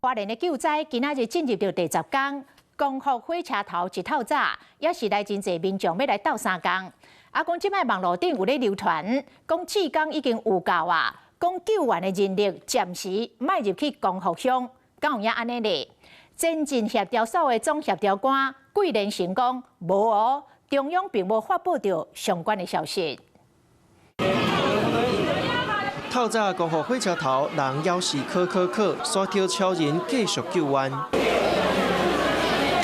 花蓮的救災今仔日進入到第十工，光復火車頭一透早，也是來真濟民眾欲來鬥相共。啊，講這擺網路頂有咧流傳，講志工已經有夠啊，講救援的人力暫時莫入去光復鄉，敢有影按呢咧？前進協調所的總協調官桂連成講，無哦，中央並無發布著相關的消息。透早光復火車頭，人猶是可可可，山頭超人繼續救援。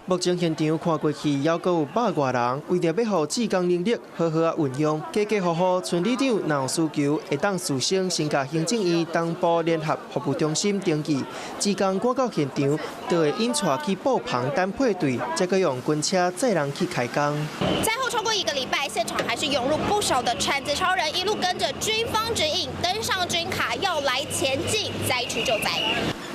目前現場看過去，猶閣有百外人，為著欲予志工能力好好仔運用，家家戶戶村里長若有需求，會當事先先共行政院東部聯合服務中心登記，志工趕到現場，就會引帶去布棚等配對，再閣用軍車載人去開工。災後超過一個禮拜，現場還是湧入不少的鏟子超人，一路跟着軍方指引，登上軍卡，要來前進災區救災。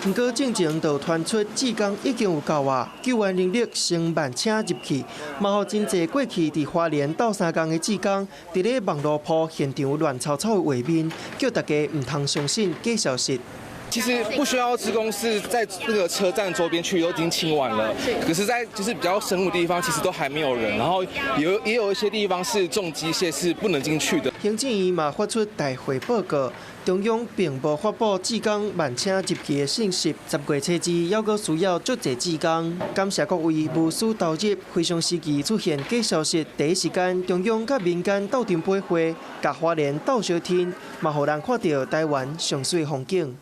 毋過進前就傳出志工已經有夠啊，救援人力先慢請入去，嘛予真濟過去佇花蓮鬥相共的志工，佇咧網路 po 現場亂糟糟的畫面，叫大家毋通相信假消息。其實不需要志工是在那個車站周邊區都已經清完了，可是，在就是比較深入的地方，其實都還沒有人，然後也有一些地方是重機械是不能進去的。行政院嘛發出大會報告，中央並無發布志工慢車入去的信息。10月初二，猶閣需要足濟志工，感謝各位無私投入，非常時期出現假消息，第一時間中央佮民間鬥陣配會，共花蓮鬥相挺，嘛予人看著台灣上媠風景。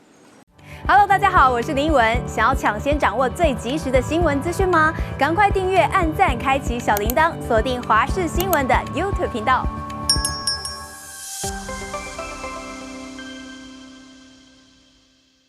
Hello，大家好，我是林文。想要搶先掌握最及時的新聞資訊嗎？趕快訂閱、按讚、開啟小鈴鐺，鎖定華視新聞的 YouTube 頻道。